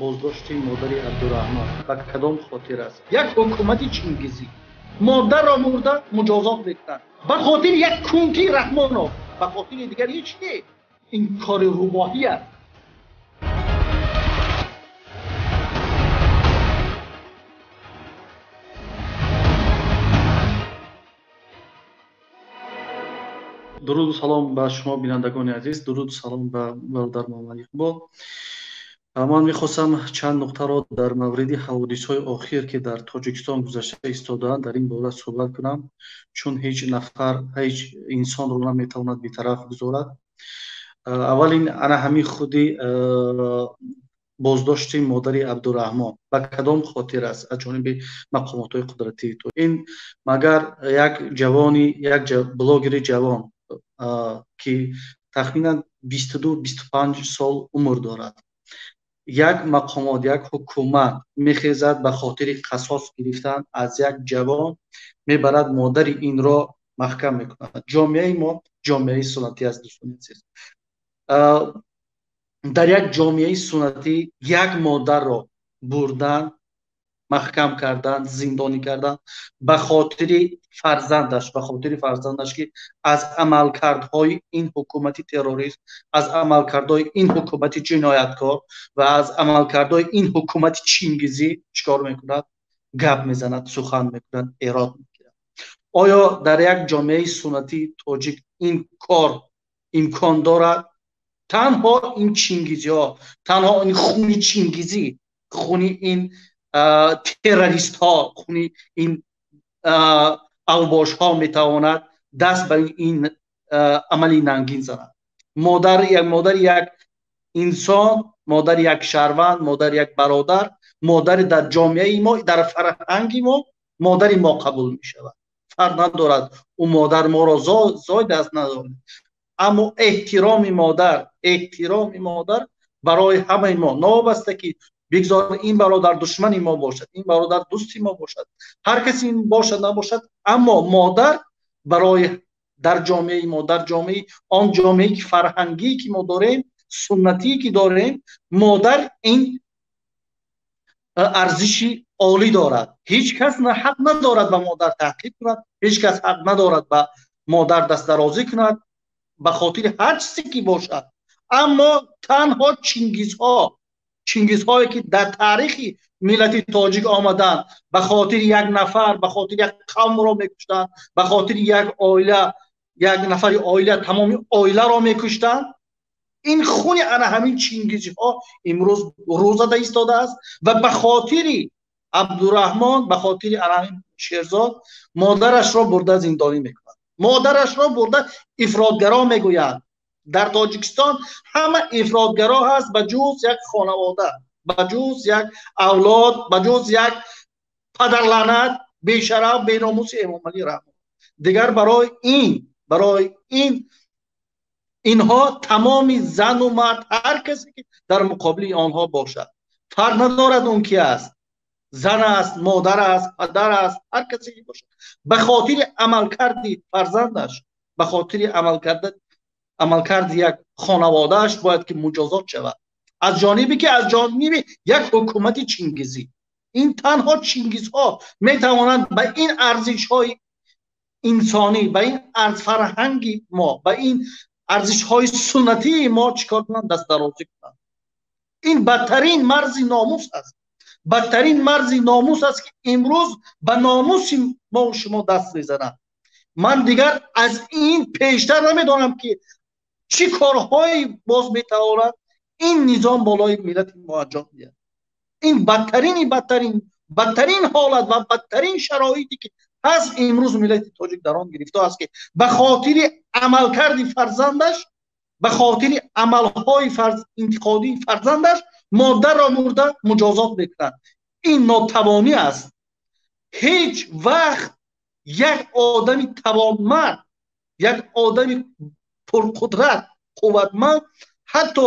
Боздошти модари Абдураҳмон ба кадом хотир аст? Як ҳукумати Чингизӣ модарро мурда муҷозот мекунад ба хотири як кунки Раҳмонов, ба хотири дигар ҳеҷ не. Ин кори рубоҳӣ аст. Дуруду салом ба шумо, бинандагони азиз, дуруду салом ба бародар Муҳаммад Иқбол. Ман мехостам чанд нуқтаро дар мавриди ҳаводисҳои охир, ки дар Тоҷикистон гузашта истодаанд, дар ин бора суҳбат кунам, чун ҳеҷ нафар, ҳеҷ инсонро наметавонад бетараф гузорад. Аввалин, ана ҳамин худи боздошти модари Абдураҳмон ба кадом хотир аст аз ҷониби мақомотҳои қудратии то ин? Магар як ҷавони, як блогери ҷавон, ки тахминан 22-25 сол умр дорад, як мақомот, як ҳукумат мехезад, ба хотири қасос гирифтан аз як ҷавон мебарад, модари инро маҳкам мекунад. Ҷомеаи мо ҷомеаи суннатӣ аст, дӯстони азиз. Дар як ҷомеаи суннатӣ як модарро бурдан, маҳкам кардан, зиндонӣ кардан ба хотири фарзандаш, ба хотири фарзандаш, ки аз амалкардҳои ин ҳукумати террорист, аз амалкардҳои ин ҳукумати ҷинояткор ва аз амалкардҳои ин ҳукумати Чингизӣ чикор мекунад? Гап мезанад, сухан мекунад, эрод мегирад. Оё дар як ҷомеаи суннатии тоҷик ин кор имкон дорад? Танҳо ин чингизиҳо, танҳо ин хуни чингизӣ, хуни ин террористҳо, хуни ин авбошҳо метавонад даст ба ин амали нангин занад. Модар, як модари як инсон, модари як шаҳрванд, модари як бародар, модари дар ҷомеаи мо, дар фарҳанги мо модари мо қабул мешавад. Фарқ надорад, ӯ модар моро зоид аст, надорад, аммо эҳтироми модар, эҳтироми модар барои ҳамаи мо, новобаста ки бигзор ин бародар душмани мо бошад, ин бародар дӯсти мо бошад, ҳар касе ин бошад набошад, аммо модар барои дар ҷомеаи мо, дар ҷомеаи он ҷомеае ки фарҳангие ки мо дорем, суннатие ки дорем, модар ин арзиши олӣ дорад. Ҳеҷ кас ҳақ надорад ба модар таҳқир кунад, ҳеҷ кас ҳақ надорад ба модар дастдарозӣ кунад ба хотири ҳар чизе ки бошад. Аммо танҳо чингизҳо, чингизҳое ки дар таърихи миллати тоҷик омаданд, ба хотири як нафар, ба хотири як қавмро мекуштанд, ба хотири як оила, як нафари оила тамоми оиларо мекуштанд. Ин хуни ана ҳамин чингизиҳо имрӯз рӯзада истодааст ва ба хотири Абдураҳмон, ба хотири ана ҳамин Шерзод модарашро бурда зиндонӣ мекунад, модарашро бурда ифротгаро мегӯянд. Дар Тоҷикистон ҳама ифротгаро ҳаст, ба ҷуз як хонавода, ба ҷуз як авлод, ба ҷуз як падарлаънат, бешараф, беномуси Эмомалӣ Раҳмон. Дигар барои ин, барои ин инҳо тамоми зану мард, ҳар касе ки дар муқобили онҳо бошад, фарқ надорад он ки аст, зан аст, модар аст, падар аст, ҳар касе ки бошад, ба хотири амалкарди фарзандаш, ба хотири амалкарди як хонаводааш бояд ки муҷозот шавад аз ҷонибе ки аз ҷониби як ҳукумати чингизӣ. Ин танҳо чингизҳо метавонанд ба ин арзишҳои инсонӣ, ба ин фарҳанги мо, ба ин арзишҳои суннатии мо чикор кунанд? Дастдарозӣ кунанд. Ин бадтарин марзи номус аст, бадтарин марзи номус аст, ки имрӯз ба номуси мо шумо даст мезананд. Ман дигар аз ин пештар намедонам ки чӣ корҳое боз метавонад ин низом болои миллати мо анҷом диҳад. Ин бадтарини бадтарин, бадтарин ҳолат ва бадтарин шароите ки ҳаст имрӯз миллати тоҷик дар он гирифтор аст, ки ба хотири амалкарди фарзандаш, ба хотири амалҳои интиқодии фарзандаш модарро мурда муҷозот мекунад. Ин нотавонӣ аст. Ҳеҷ вақт як одами тавонманд, як одами пурқудрат, қувватманд ҳатто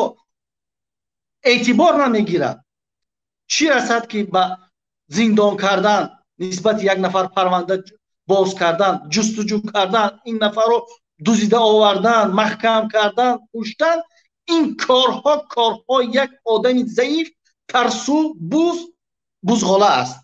эътибор намегирад. Чӣ расад ки ба зиндон кардан, нисбати як нафар парванда боз кардан, ҷустуҷӯ кардан, ин нафарро дузида овардан, маҳкам кардан, куштан, ин корҳо корҳои як одами заиф, Тарсу буз бузғола аст.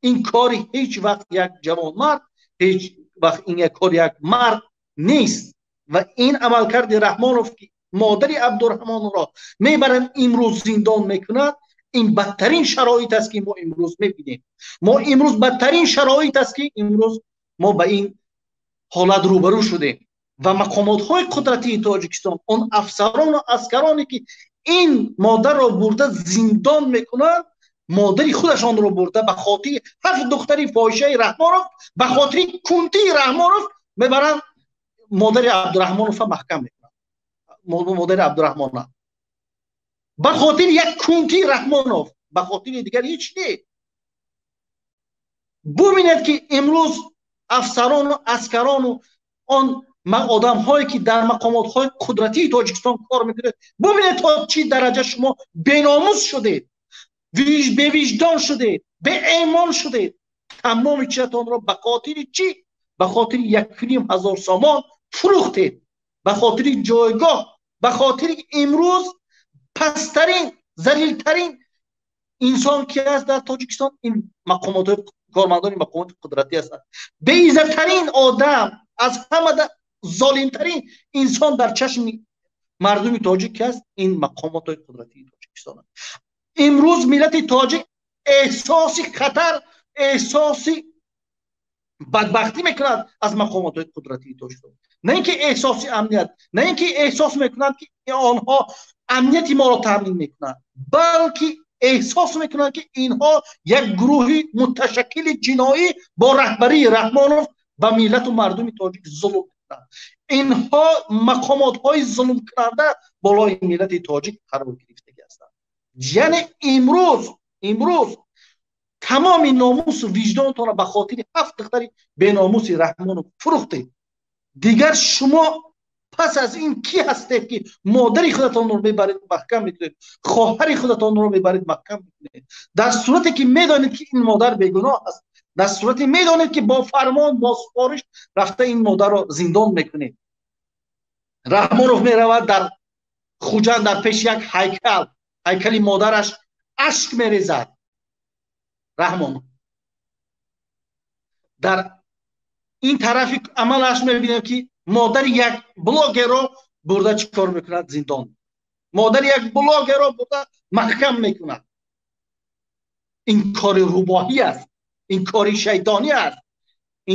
Ин кори ҳеҷ вақт як ҷавонмард, ҳеҷ вақт ин як кори як мард нест. Ва ин амалкарди Раҳмонов, ки модари Абдурраҳмонро мебаранд, имрӯз зиндон мекунад, ин бадтарин шароит аст, ки мо имрӯз мебинем. Мо имрӯз бадтарин шароит аст, ки имрӯз мо ба ин ҳолат рӯбарӯ шудем. Ва мақомотҳои қудратии Тоҷикистон, он афсарону аскароне, ки ин модарро бурда зиндон мекунанд, модари худашонро бурда ба хотири ҳафт духтари фоҳишаи Раҳмонов, ба хотири кунтии Раҳмонов мебаранд, модари Абдураҳмонова маҳкам мекунанд. Модари Абдураҳмона ба хотири як кунтии Раҳмонов, ба хотири дигар ҳеҷ не. Бубинед, ки имрӯз афсарону аскарону он одамҳое, ки дар мақомотҳои қудратии Тоҷикистон кор мекунед, бубинед, то чӣ дараҷа шумо беномус шудед, бевиҷдон шудед, беэмон шудед. Тамоми чизатонро ба хотири чӣ? Ба хотири 1,5 ҳазор сомон фурӯхтед, ба хотири ҷойгоҳ, ба хотири имрӯз пасттарин, залилтарин инсон ки аст дар Тоҷикистон, ин мақомотҳои, кормандони мақомоти қудратӣ ҳастанд. Беиззаттарин одам, аз ҳамада золимтарин инсон дар чашми мардуми тоҷик ки аст, ин мақомотҳои қудратии Тоҷикистон аст. Имрӯз миллати тоҷик эҳсоси хатар, эҳсоси бадбахтӣ мекунад аз мақомотҳои қудратии Тоҷикистон, на ин ки эҳсоси амният, на ин ки эҳсос мекунанд, ки онҳо амнияти моро таъмин мекунанд, балки эҳсос мекунанд, ки инҳо як гурӯҳи муташаккили ҷиноӣ бо раҳбарии Раҳмонов ба миллату мардуми тоҷик зулм мекунанд. Инҳо мақомотҳои зулмкунанда болои миллати тоҷик қарор гирифтагӣ ҳастанд. Яъне имрӯз тамоми номусу виҷдонтонро ба хотири ҳафт духтари беномуси Раҳмонов фурӯхтед. Дигар шумо пас аз ин кӣ ҳастед, ки модари худатонро мебаред, маҳкам мекунед, хоҳари худатонро мебаред, маҳкам мекунед, дар сурате ки медонед, ки ин модар бегуноҳ аст, дар сурате медонед, ки бо фармон, бо супориш рафта ин модарро зиндон мекунед? Раҳмонов меравад дар Хуҷанд, дар пеши як ҳайкал, ҳайкали модараш ашк мерезад. Раҳмон дар ин тарафи амалаш мебинем, ки модари як блогерро бурда чӣ кор мекунад? Зиндон. Модари як блогерро бурда маҳкам мекунад. Ин кори рӯбоҳӣ аст, ин кори шайтонӣ аст.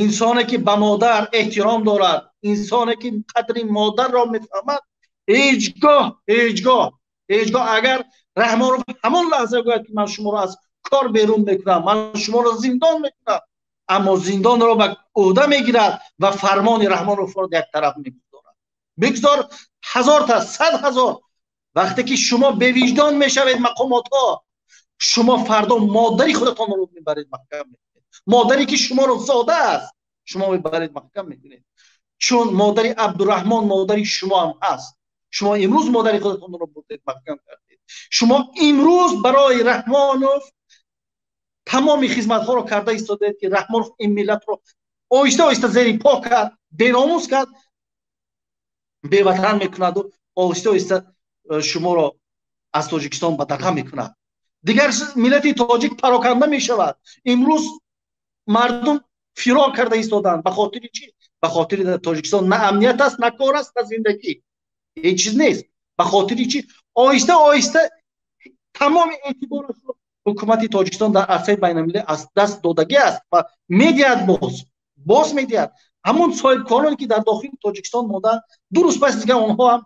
Инсоне, ки ба модар эҳтиром дорад, инсоне, ки қадри модарро мефаҳмад, ҳеҷгоҳ, ҳеҷгоҳ, ҳеҷгоҳ, агар Раҳмонов ҳамон лаҳза гӯяд, ки ман шуморо аз кор берун мекунам, ман шуморо зиндон мекунам, аммо зиндонро ба ӯҳда мегирад ва фармони Раҳмоновро як тараф мегузорад. Бигзор ҳазорта, 100 000. Вақте ки шумо бевиҷдон мешавед, мақомотҳо, шумо фардо модари худатонро мебаред, маҳкам мекунед. Модаре, ки шуморо зода аст, шумо мебаред, маҳкам мекунед, чун модари Абдураҳмон модари шумо ҳам ҳаст. Шумо имрӯз модари худатонро бурдед, маҳкам кардед. Шумо имрӯз барои Раҳмонов тамоми хизматҳоро карда истодаед, ки Раҳмонов ин миллатро оҳиста оҳиста зери по кард, беномус кард, беватан мекунаду оҳиста оҳиста шуморо аз Тоҷикистон бадақа мекунад. Дигар миллати тоҷик пароканда мешавад. Имрӯз мардум фирор карда истоданд. Ба хотири чӣ? Ба хотири дар Тоҷикистон на амният аст, на кор аст, на зиндагӣ, ҳеҷ чиз нест. Ба хотири чӣ? Оҳиста оҳиста тамоми эътиборашро ҳукумати Тоҷикистон дар арсаи байналмилалӣ аз даст додагӣ аст ва медиҳад, боз боз медиҳад. Ҳамон соҳибкороне, ки дар дохили Тоҷикистон монданд, 2 рӯз пас дигар онҳо ҳам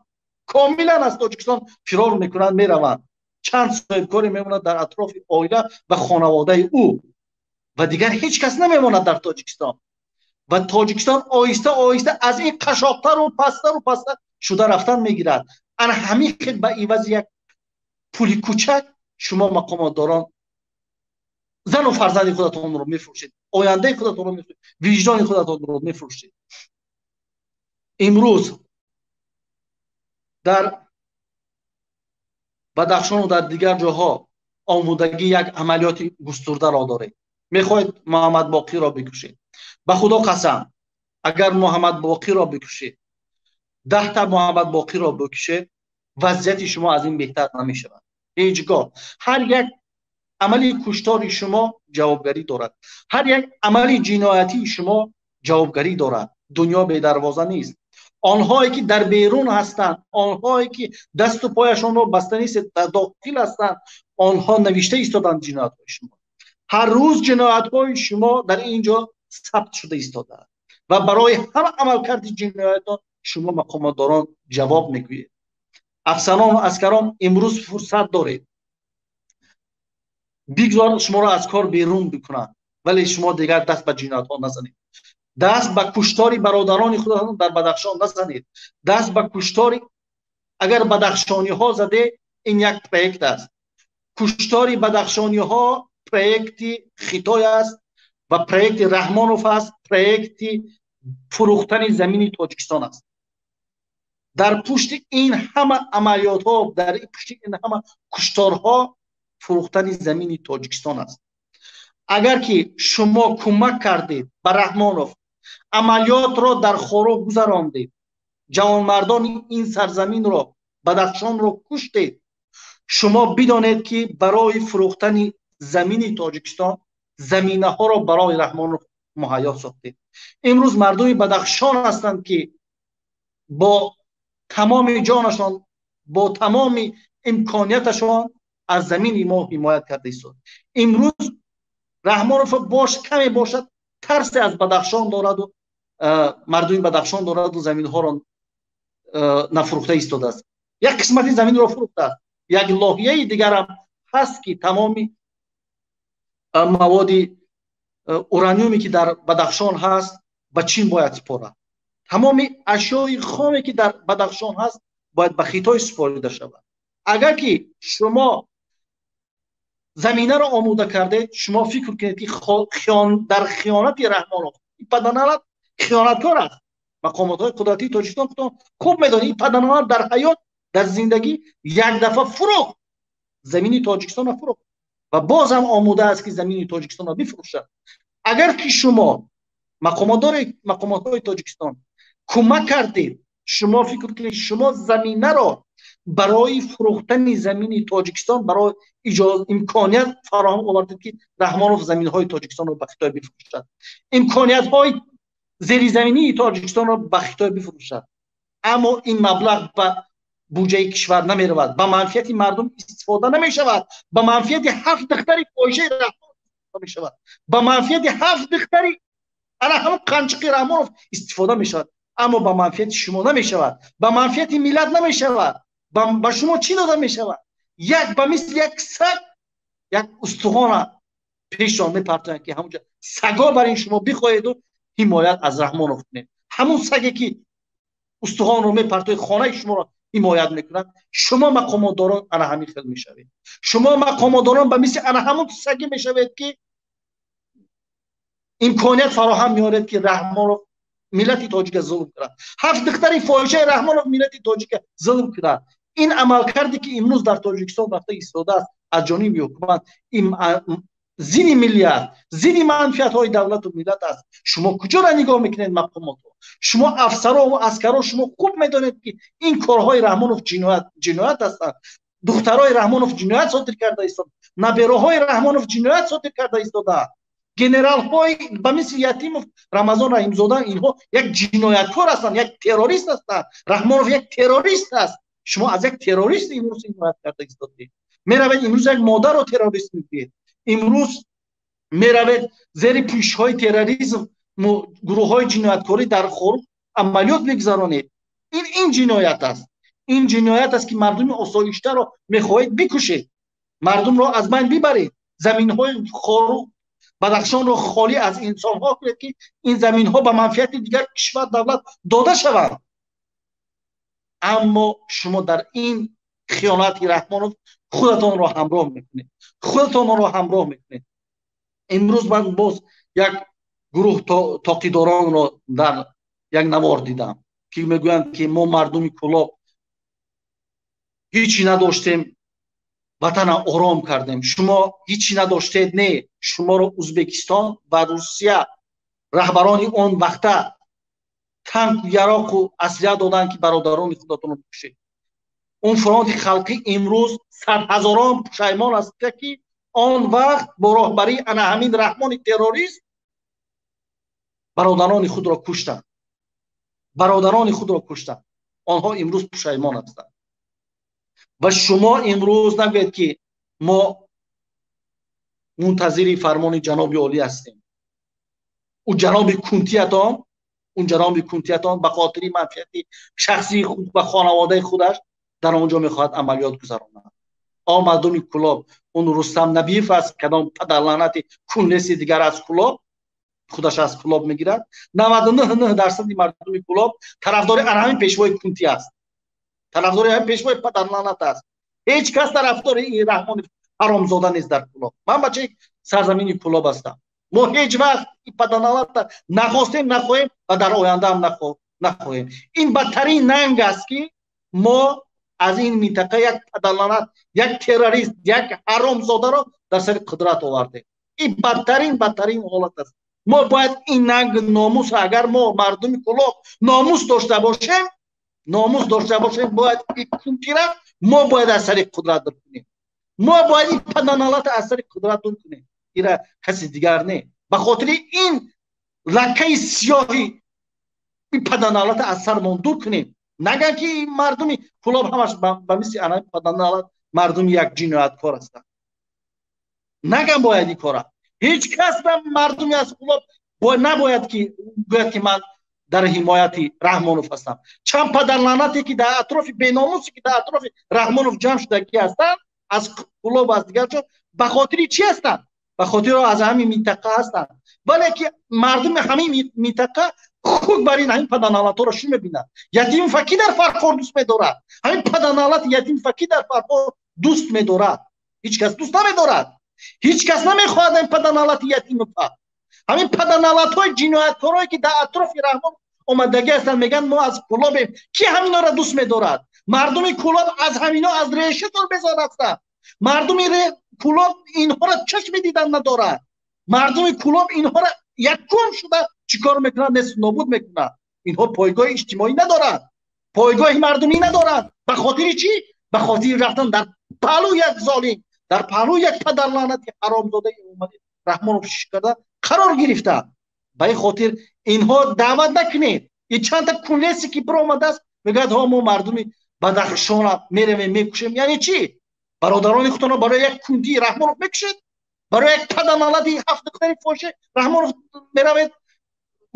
комилан аз Тоҷикистон фирор мекунанд, мераванд. Чанд соҳибкоре мемонад дар атрофи оила ва хонаводаи ӯ ва дигар ҳеҷ кас намемонад дар Тоҷикистон. Ва Тоҷикистон оҳиста оҳиста аз ин қашоқтару пасттару пасттар шуда рафтан мегирад. Ана ҳамин хел ба ивази як пули кӯчак шумо, мақомотдорон, зану фарзанди худатонро мефурӯшед, ояндаи худатонро мефурӯшед, виҷдони худатонро мефурӯшед. Имрӯз дар Бадахшону дар дигар ҷоҳо омодагӣ як амалиёти густурдаро доред. Мехоҳед Муҳаммадбоқиро бикушед. Ба Худо қасам, агар Муҳаммадбоқиро бикушед, 10-та Муҳаммадбоқиро бикушед, вазъияти шумо аз ин беҳтар намешавад ҳеҷ гоҳ. Ҳар як амали куштори шумо ҷавобгарӣ дорад, ҳар як амали ҷиноятии шумо ҷавобгарӣ дорад. Дунё бедарвоза нест. Онҳое ки дар берун ҳастанд, онҳое ки дасту пояшонро баста нест, дар дохил ҳастанд, онҳо навишта истоданд ҷиноятҳои шумо. Ҳар рӯз ҷиноятҳои шумо дар ин ҷо сабт шуда истодааст ва барои ҳама амалкарди ҷиноятон шумо мақомотдорон ҷавоб мегӯед. Афсарон ва аскарон, имрӯз фурсат доред, бигзор шуморо аз кор берун бикунанд, вале шумо дигар даст ба ҷиноятҳо назанед, даст ба куштори бародарони худатон дар Бадахшон назанед, даст ба куштори агар бадахшониҳо заде, ин як проект аст. Куштори бадахшониҳо проекти Хитой аст ва проекти Раҳмонов аст, проекти фурӯхтани замини Тоҷикистон аст. Дар пушти ин ҳама амалиётҳо, дар пушти ин ҳама кушторҳо фурӯхтани замини Тоҷикистон аст. Агар ки шумо кӯмак кардед ба Раҳмонов, амалиётро дар Хоруғ гузарондед, ҷавонмардони ин сарзаминро, Бадахшонро куштед, шумо бидонед, ки барои фурӯхтани замини Тоҷикистон заминаҳоро барои Раҳмонов муҳайё сохтед. Имрӯз мардуми Бадахшон ҳастанд, ки бо тамоми ҷонашон, бо тамоми имконияташон аз замини мо ҳимоят карда истод. Имрӯз Раҳмонов бош каме бошад тарсе аз Бадахшон дораду мардуми Бадахшон дораду заминҳоро нафурӯхта истодааст. Як қисмати заминро фурӯхтааст, як лоҳияи дигарам ҳаст, ки тамоми маводи ураниуме ки дар Бадахшон ҳаст, ба Чин бояд супорад. Тамоми ашёи хоме ки дар Бадахшон ҳаст, бояд ба Хитой супорида шавад. Агар ки шумо заминаро омода кардед, шумо фикр кунед, ки дар хиёнати Раҳмонов, ин паданалат хиёнаткор аст. Мақомотҳои қудратии Тоҷикистон, худтон хуб медонед, ин паданалат дар ҳаёт, дар зиндагӣ як дафъа фурӯхт, замини Тоҷикистонро фурӯхт ва боз ҳам омода аст, ки замини Тоҷикистонро бифурӯшад. Агар ки шумо мақомотҳои Тоҷикистон кӯмак кардед, шумо фикр кунед, шумо заминаро барои фурӯхтани замини Тоҷикистон, барои имконият фароҳам овардед, ки Раҳмонов заминҳои Тоҷикистонро ба Хитой бифурӯшад, имкониятҳои зеризаминии Тоҷикистонро ба Хитой бифурӯшад. Аммо ин маблағ ба буҷаи кишвар намеравад, ба манфиати мардум истифода намешавад, ба манфиати ҳафт духтари фоҳишаи Раҳмонов мешавад, ба манфиати ҳафт духтари ана ҳамон қанчиқи Раҳмонов истифода мешавад, аммо ба манфиати шумо намешавад, ба манфиати миллат намешавад. Ба шумо чӣ дода мешавад? Як ба мисли як саг як устухона пешон мепартоянд, ки ҳамонҷа саго бар ин шумо бихоҳеду ҳимоят аз Раҳмонов кунед. Ҳамон саге ки устухонро мепартоед, хонаи шуморо ҳимоят мекунад. Шумо мақомотдорон ана ҳамин хел мешавед. Шумо мақомотдорон ба мисли ана ҳамон саге мешавед, ки имконият фароҳам меоред, ки Раҳмонов миллати тоҷика зулм кунад, ҳафт духтари фоҳишаи Раҳмонов миллати тоҷика зулм кунад. Ин амалкарде ки имрӯз дар Тоҷикистон рафта истодааст аз ҷониби ҳукумат, ин зидди миллият, зидди манфиатҳои давлату миллат аст. Шумо куҷоро нигоҳ мекунед, мақомотҳо? Шумо афсаро ва аскаро, шумо хуб медонед, ки ин корҳои Раҳмонов ҷиноят ҳастанд. Духтарои Раҳмонов ҷиноят содир карда истод, набераҳои Раҳмонов ҷиноят содир карда истодаанд, генералҳои ба мисли Ятимов, Рамазон Раҳимзода, инҳо як ҷинояткор ҳастанд, як террорист ҳастанд. Раҳмонов як террорист аст. Шумо аз як террорист имрӯз ҳимоят карда истодед. Меравед, имрӯз як модарро террорист мегӯед. Имрӯз меравед, зери пӯшишҳои терроризм гурӯҳҳои ҷинояткорӣ дар Хоруғ амалиёт мегузаронед. Ин ҷиноят аст. Ин ҷиноят аст, ки мардуми осоиштаро мехоҳед бикушед, мардумро аз байн бибаред, заминҳои Хоруғ, Бадахшонро холӣ аз инсонҳо кунед, ки ин заминҳо ба манфиати дигар кишвар, давлат дода шаванд. Аммо шумо дар ин хиёнати Раҳмонов худатонро ҳамроҳ мекунед, худатонро ҳамроҳ мекунед. Имрӯз ман боз як гурӯҳ тоқидоронро дар як навор дидам, ки мегӯянд, ки мо мардуми Кӯлоб ҳичи надоштем, ватана ором кардем. Шумо ҳичи надоштед? Не, шуморо Узбекистон ва Русия, раҳбарони он вақта, танку яроқу аслиҳа доданд, ки бародарони худатонро бикушед. Он фронти халқӣ имрӯз садҳазорон пушаймон аст, ки Он вақт бо роҳбарии ана ҳамин Раҳмони террорист бародарони худро куштанд, бародарони худро куштанд. Онҳо имрӯз пушаймон ҳастанд. Ва шумо имрӯз нагӯед, ки мо мунтазири фармони ҷаноби олӣ ҳастем. Ӯ ҷаноби кунтиятон, он ҷаноби кунтиятон ба хотири манфиати шахсии худ ва хонаводаи худаш дар он ҷо мехоҳад амалиёт гузаронад. О мардуми Кулоб, он Рустам Набиев аст, кадом падарлаънати кунлеси дигар аз Кулоб, худаш аз Кулоб мегирад. 99,9 дарсади мардуми Кулоб тарафдори ана ҳамин пешвои кунтӣ аст, тарафдори ҳамин пешвои падарлаънат аст. Ҳеҷ кас тарафдори ин Раҳмони ҳаромзода нест дар Кулоб. Ман бачаи сарзамини Кулоб ҳастам. Мо ҳеҷ вақт ин падарлаъната нахостем, нахоҳем ва дар оянда ҳам нахоҳем. Ин бадтарин нанг аст, ки мо аз ин минтақа як падарлаънат, як террорист, як ҳаромзодаро дар сари қудрат овардем. Ин бадтарин, бадтарин ҳолат аст. Мо бояд ин нанг, номус, агар мо мардуми Кулоб номус дошта бошем, номус дошта бошем, бояд ин кунтира мо бояд аз сари қудрат дур кунем. Мо бояд ин падарлаъната аз сари қудрат дур кунем. Ира каси дигар не. Ба хотири ин лакаи сиёҳи ин падарлаъната аз сармон дур кунем. Наган ки мардуми Кулоб ҳамаш ба мисли ана падарлаънат мардуми як ҷинояткор ҳастанд. Наган бояд ин кора. Ҳеҷ кас мардуми аз Кулоб набояд ки гӯяд, ки ман дар ҳимояти Раҳмонов ҳастам. Чанд падарлаънате, ки дар атрофи беномусе, ки дар атрофи Раҳмонов ҷамъ шудагӣ ҳастанд, аз Кулоб, аз дигар ҷо, ба хотири чӣ ҳастанд? Ба хотири аз ҳамин минтақа ҳастанд. Вале ки мардуми ҳамин минтақа худ бар ин ҳамин падарлаънатҳоро шӯ мебинад. Ятимфа ки дар Фархор дӯст медорад? Ҳамин падарлаънат ятимфа ки дар Фархор дӯст медорад? Ҳеҷ кас дӯст намедорад. Ҳеҷ кас намехоҳад ҳамин падарлаънати ятимфа. Ҳамин падарлаънатҳои ҷинояткорое, ки дар атрофи Раҳмон омадагӣ ҳастанд, мегӯянд, мо аз Кулобем. Ки ҳаминора дӯст медорад? Мардуми Кулоб аз ҳамино аз решатон безор ҳастанд. Мардуми Кулоб инҳоро чашми дидан надорад. Мардуми Кулоб инҳоро якум шуда чӣ кор мекунад? Несту нобуд мекунад. Инҳо пойгоҳи иҷтимоӣ надоранд, пойгоҳи мардумӣ надоранд. Ба хотири чӣ? Ба хотири рафтан дар паҳлӯ як золим, дар паҳлӯ як падарлаънати ҳаромзодаи Эмомалӣ Раҳмонов шиш карда қарор гирифта. Ба ин хотир инҳо даъват накунед. Ин чандта кунлесе, ки биромадааст, мегӯяд, ҳо, мо мардуми Бадахшона меравем, мекушем. Яъне чӣ? Бародарони худтонро барои як кундии Раҳмонов мекушед? Барои як падарлаънати ҳафт духтари фоҳише Раҳмонов меравед,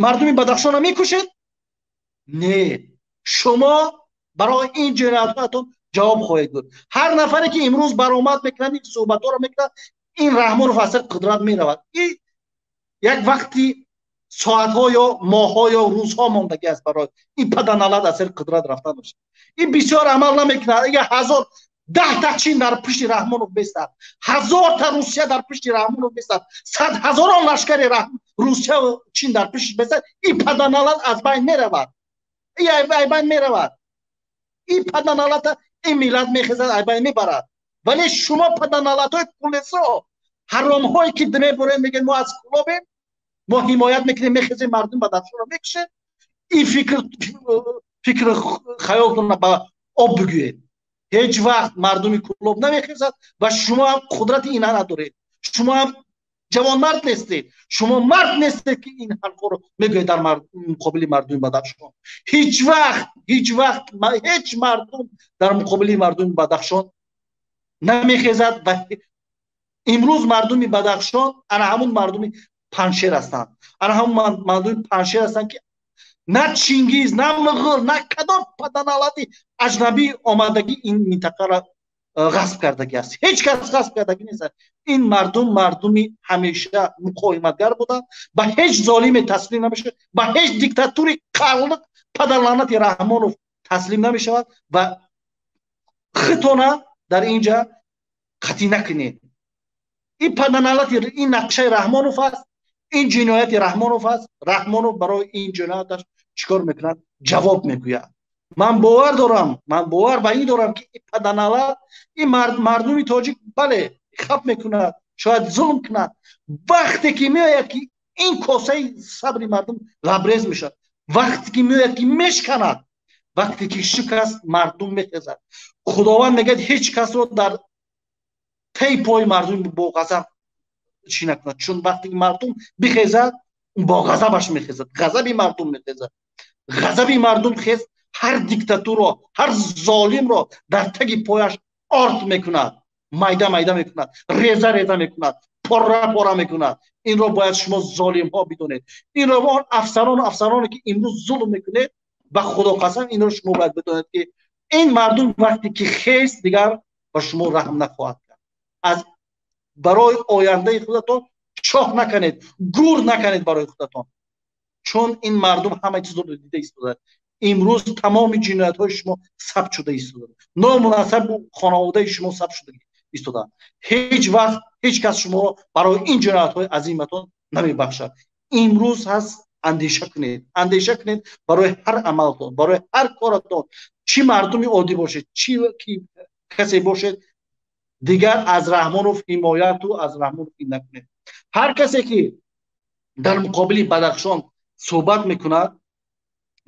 мардуми Бадахшона мекушед? Не, шумо барои ин ҷиноятҳоятон ҷавоб хоҳед буд. Ҳар нафаре, ки имрӯз баромад мекунад, ин суҳбатҳоро мекунад, ин Раҳмонов аз сари қудрат меравад. Як вақти соатҳо ё моҳҳо ё рӯзҳо мондагӣ аст барои ин падарлаънат аз сари қудрат рафтан бошад. Ин бисёр амал намекунад. Агар ҳазор даҳта Чин дар пушти Раҳмонов бестад, ҳазорта Русия дар пушти Раҳмонов бестад, сад ҳазорон лашкари Русия Чин дар пушти бестад, ин падарлаънат аз байн меравад, ай байн меравад. Ин падарлаъната ин миллат мехезад, ай байн мебарад. Вале шумо падарлаънатҳои кулесо ҳаромҳое, ки мебурем, мегӯед, мо аз Кулобем, мо ҳимоят мекунем, мехезем, мардум Бадахшонро мекушед. Ин фикр хаёлтонро ба об бигӯед. Ҳеҷ вақт мардуми Кулоб намехезад ва шумо ҳам қудрати ина надоред. Шумо ҳам ҷавонмард нестед, шумо мард нестед, ки ин ҳарфҳоро мегӯед дар муқобили мардуми Бадахшон. Ҳеҷ вақт, ҳеҷ вақт ҳеҷ мардум дар муқобили мардуми Бадахшон намехезад. Ва имрӯз мардуми Бадахшон ана ҳамун мардуми Панҷшер ҳастанд, ана ҳамун мардуми Панҷшер ҳастанд, ки на Чингиз, на Муғул, на кадом падарлаънати аҷнабӣ омадагӣ ин минтақаро ғасб кардагӣ аст. Ҳеҷ кас ғасб кардагӣ нест. Ин мардум мардуми ҳамеша муқовиматгар буданд, ба ҳеҷ золиме таслим намешавад, ба ҳеҷ диктатури қарлиқ падарлаънати Раҳмонов таслим намешавад. Ва хитона дар инҷа қатъӣ накунед. Ин падарлаънати, ин нақшаи Раҳмонов аст, ин ҷинояти Раҳмонов аст. Раҳмонов барои ин ҷинояташ чӣ кор мекунад? Ҷавоб мегӯяд. Ман бовар дорам, ман бовар ба ин дорам, ки ин падарлаънат, ин мардуми тоҷик, бале, хап мекунад, шояд зулм кунад. Вақте ки меояд, ки ин косаи сабри мардум лабрез мешавад, вақте ки меояд, ки мешканад, вақте ки шикаст, мардум мехезад. Худованд мегӯяд, ҳеҷ касро дар таи пои мардум бо ғазаб чӣ накунад, чун вақте ки мардум бихезад, бо ғазабаш мехезад, ғазаби мардум мехезад. Ғазаби мардум хез ҳар диктатурро, ҳар золимро дар таги пояш орд мекунад, майда майда мекунад, реза реза мекунад, пора пора мекунад. Инро бояд шумо золимҳо бидонед. Инро он афсарону афсароне ки имрӯз зулм мекунед, ба Худо қасам, инро шумо бояд бидонед, ки ин мардум вақте ки хест, дигар ба шумо раҳм нахоҳад кард. Аз барои ояндаи худатон чоҳ накунед, гур накунед барои худатон, чун ин мардум ҳама чизро дида истодааст. Имрӯз тамоми ҷиноятҳои шумо сабт шуда истодааст, ному насабу хонаводаи шумо сабт шуда истодааст. Ҳеҷ вақт ҳеҷ кас шуморо барои ин ҷиноятҳои азиматон намебахшад. Имрӯз ҳаст, андеша кунед, андеша кунед барои ҳар амалтон, барои ҳар коратон, чӣ мардуми оддӣ бошед, чӣ касе бошед, дигар аз Раҳмонов ҳимояту аз Раҳмонов ин накунед. Ҳар касе ки дар муқобили Бадахшон суҳбат мекунад,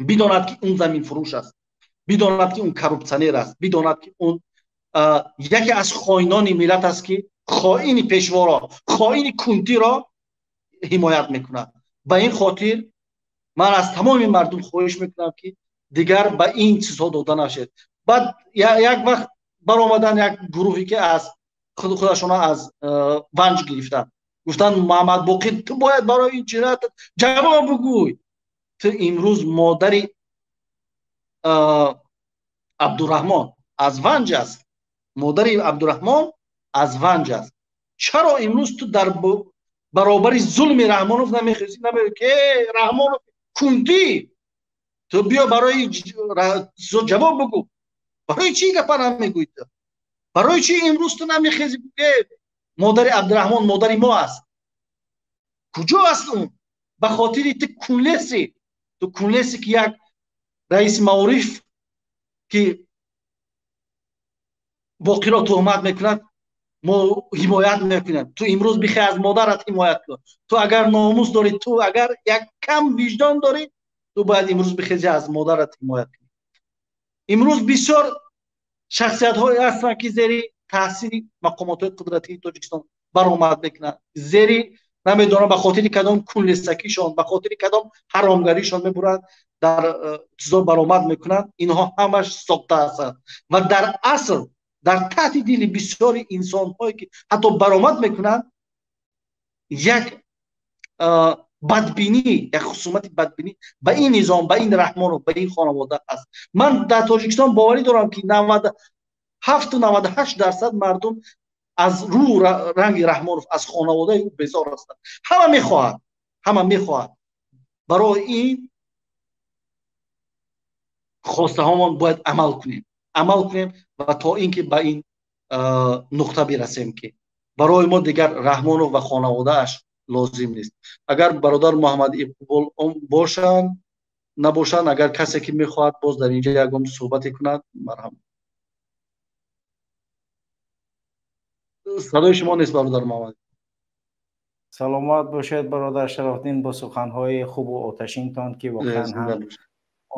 бидонад, ки он заминфурӯш аст, бидонад, ки он коррупсионер аст, бидонад, ки он яке аз хоинони миллат аст, ки хоини пешворо, хоини кунтиро ҳимоят мекунад. Ба ин хотир ман аз тамоми мардум хоҳиш мекунам, ки дигар ба ин чизҳо дода нашед. Баъд як вақт баромадан як гурӯҳе, ки аз худашона аз Ванҷ гирифтанд, гуфтанд: «Муҳаммад Боқир, ту бояд барои ин ҷиноят ҷавоб бигӯй. Ту имрӯз модари Абдураҳмон аз Ванҷ аст, модари Абдураҳмон аз Ванҷ аст. Чаро имрӯз ту дар баробари зулми Раҳмонов намехезӣ, намегӯӣ, ки Раҳмонов кунтӣ, ту биё барои ҷавоб бигӯ?» Барои чӣ гапа намегӯӣ ту? Барои чӣ имрӯз ту намехезӣ, ки модари Абдураҳмон модари мо аст? Куҷо аст он? Ба хотири ту кунлеси, ту кунлеси, ки як раиси маориф, ки Боқиро туҳмат мекунад, мо ҳимоят мекунем. Ту имрӯз бихе аз модарат ҳимоят кун. Ту агар номус дорӣ, ту агар як кам виҷдон дорӣ, ту бояд имрӯз бихези, аз модарат ҳимоят кунӣ. Имрӯз бисёр шахсиятҳое ҳастанд, ки зери таъсири мақомотҳои қудратии Тоҷикистон баромад мекунанд, зери намедонам ба хотири кадом кунлесакишон, ба хотири кадом ҳаромгаришон мебуранд, дар чизо баромад мекунанд. Инҳо ҳамаш сохта ҳастанд ва дар асл дар таҳти дили бисёри инсонҳое, ки ҳатто баромад мекунанд, як бадбинӣ, як хусумати бадбинӣ ба ин низом, ба ин Раҳмонов, ба ин хонавода аст. Ман дар Тоҷикистон боварӣ дорам, ки 97-98% мардум аз рӯ ранги Раҳмонов, аз хонаводаи ӯ безор ҳастанд. Ҳама мехоҳад, ҳама мехоҳад. Барои ин хостаҳомон бояд амал кунем, амал кунем ва то ин ки ба ин нуқта бирасем, ки барои мо дигар Раҳмонов ва хонаводааш лозим нест. Агар бародар Муҳаммад Иқбол бошанд, набошанд, агар касе ки мехоҳад боз дар инҷа ягон суҳбате кунад, марҳамат. Садои шумо нест, бародар Муҳаммад. Саломат бошед, бародар Шарофдин, бо суханҳои хубу оташинтон, ки воқеан ҳам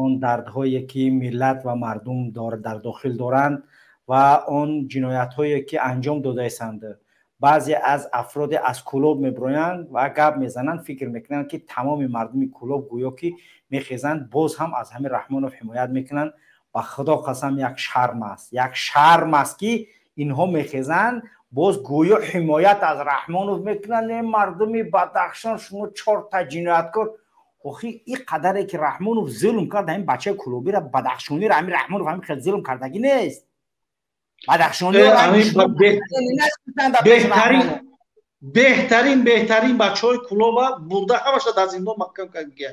он дардҳое ки миллат ва мардум дар дохил доранд ва он ҷиноятҳое ки анҷом додаистанд. Баъзе аз афроде аз Кӯлоб мебироянд ва гап мезананд, фикр мекунанд, ки тамоми мардуми Кӯлоб гӯё ки мехезанд, боз ҳам аз ҳамин Раҳмонов ҳимоят мекунанд. Ба Худо қасам, як шарм аст, як шарм аст, ки инҳо мехезанд, боз гӯё ҳимоят аз Раҳмонов мекунанд. Е мардуми Бадахшон, шумо чорта ҷинояткор. Охи, ин қадаре ки Раҳмонов зулм кард, ҳамин бачаи кӯлобира, бадахшонира, ҳамин Раҳмонов ҳамин хел зулм кардагӣ нест. Беҳтарин, беҳтарин, беҳтарин бачаҳои Кӯлоба бурда, ҳамаша дар зиндон маҳкам кардия.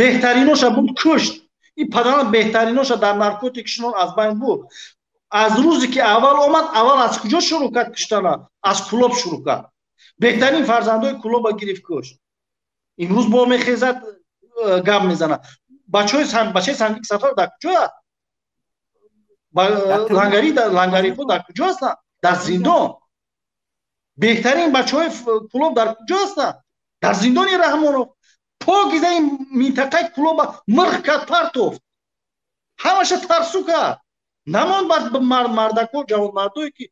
Беҳтариноша бурд, кушт. Ин падарам беҳтариноша дар наркотик шинон, аз байн бурд. Аз рӯзе ки аввал омад, аввал аз куҷо шурӯъ кард куштана? Аз Кӯлоб шурӯъ кард. Беҳтарин фарзандои Кӯлоба гирифт, кушт. Имрӯз бо мехезад, гап мезанад. Бачаҳои бачаи Сангик Сафар дар куҷо аст? Лангари, лангарихо дар куҷо ҳастанд? Дар зиндон. Беҳтарин бачаҳои Кӯлоб дар куҷо ҳастанд? Дар зиндони Раҳмонов. Покиза ин минтақаи Кӯлоба мирх кард, партофт, ҳамаша тарсу кард, намонд. Мардако, ҷавонмардое ки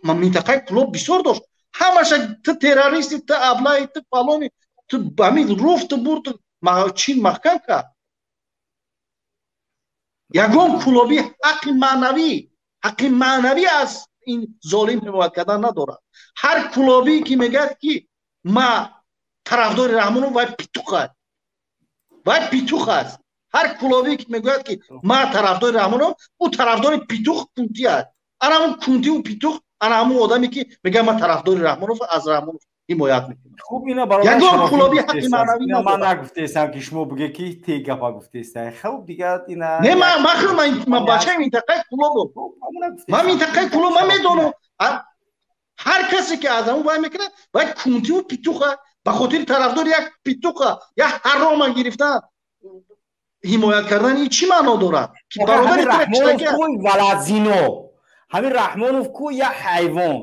Минтақаи Кӯлоб бисёр дошт. Ҳамаша ту террористи, ту аблаи, ту фалони, ту ҳамин руфту бурд, чин маҳкам кард. Ягон кӯлобӣ ҳаққи маънавӣ аз ин золим ҳимоят кардан надорад. Ҳар кӯлобӣ ки мегӯяд, ки ма тарафдори Раҳмонов, вай петух аст, вай петух аст. Ҳар кӯлобӣ ки мегӯяд, ки ма тарафдори Раҳмонов, ӯ тарафдори петух, кунтӣ аст. Ана ҳамун кунтиву петух, ана ҳамун одаме, ки мегӯяд, ман тарафдори Раҳмонов, аз Раҳмонов ҳимоят мекунам. Хуб, ина бародар. Ягон кӯлобӣ ҳаққи маънавӣ. Ман нагуфтесам, ки шумо буге, ки те гапа гуфтеста. Хуб, дига ина. Не, ман бачаи минтақаи Кӯлобам. Ман минтақаи Кӯлоб, ман медонам. Ҳар касе ки аз ҳамун вай мекунад, вай кунтиву петуха. Ба хотири тарафдори як петуха, як ҳарома гирифтан, ҳимоят кардан, ин чӣ маъно дорад? Ки бародари валазино, ҳамин Раҳмонов ку як ҳайвон,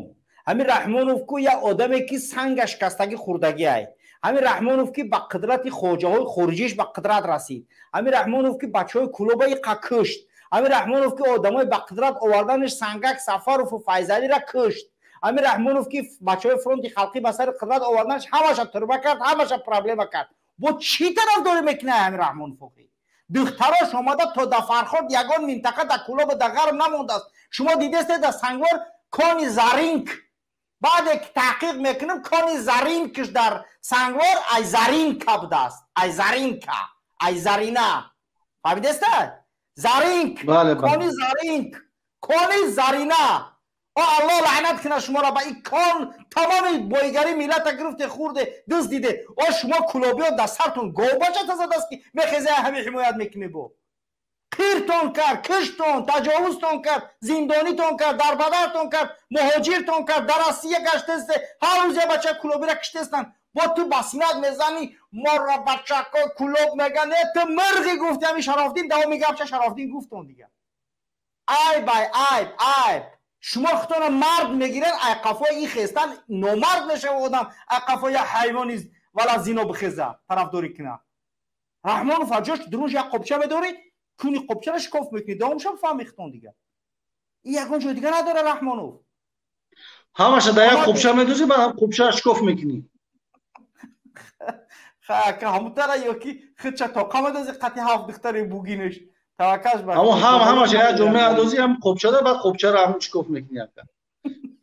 ҳамин Раҳмонов ку як одаме, ки санга шикастагӣ хӯрдагӣ ай, ҳамин Раҳмонов, ки ба қудрати хоҷаҳои хориҷиш ба қудрат расид, ҳамин Раҳмонов, ки бачаҳои Кӯлоба иқа кушт, ҳамин Раҳмонов, ки одамои ба қудрат оварданаш Сангак Сафарову Файзалира кушт, ҳамин Раҳмонов, ки бачаҳои фронти халқӣ ба сари қудрат оварданаш ҳамаша турба кард, ҳамаша проблема кард. Бо чӣ тарафдорӣ мекунад ҳамин Раҳмонов охи? Духтарош омада то да Фархор, ягон минтақа да Кӯлоба, да ғарб намондааст. Шумо дидесте, да Сангвор кони заринк. Баъде ки таҳқиқ мекунем, кони заринкш дар Сангвор ай заринка будааст, ай заринка, ай зарина, фаҳмидеста? Заринк, кони заринк, кони зарина. О, Аллоҳ лаънат кунад шуморо ба ин кон. Тамоми боигарии миллата гирифте, хӯрде, дуздиде. О, шумо кӯлобиё дар сартон говбачата задааст, ки мехезе, ҳами ҳимоят мекунӣ. Бо қиртон кард, киштон, таҷовузтон кард, зиндонитон кард, дарбадартон кард, муҳоҷиртон кард, дар Россия гаштесте, ҳар рӯз я бача кӯлобира киштестанд. Бо ту ба синат мезанӣ, моро бачако Кӯлоб меган. Э, ту мирғӣ гуфти. Ҳами Шарофдин давоми гапча Шарофдин гуфтон дига. Айб, ай айб, айб. Шумо худтона мард мегирен, ай қафои ин хестан номард мешава одам. Ай қафои як ҳайвони вала зино бихеза, тарафдорӣ куна. Раҳмонов аҷош дуруш як қобча медорӣ, куни қобчаро шикоф мекунӣ, давомша фаҳми худтон дига. Ин ягон ҷой дига надора Раҳмонов. Ҳамаша дар як қубша медозӣ, баъд ҳам қубша шикоф мекунӣ. Ҳамутара ё ки худша тоқа медозӣ қати ҳафт духтари бугинаш. Таваккаш бар. Ҳамо ҳам ҳамаша як ҷо меандозӣ, ҳам қубшада, баъд қубшаро ҳамун шикоф мекунӣ, ака.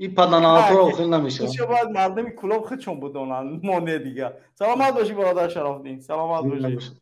Ин паданаатро охир намешавад. Худшо бояд мардуми Кӯлоб худшон будонанд, мо не дига. Саломат бошӣ, бародар Шарофдин, саломат бошӣ.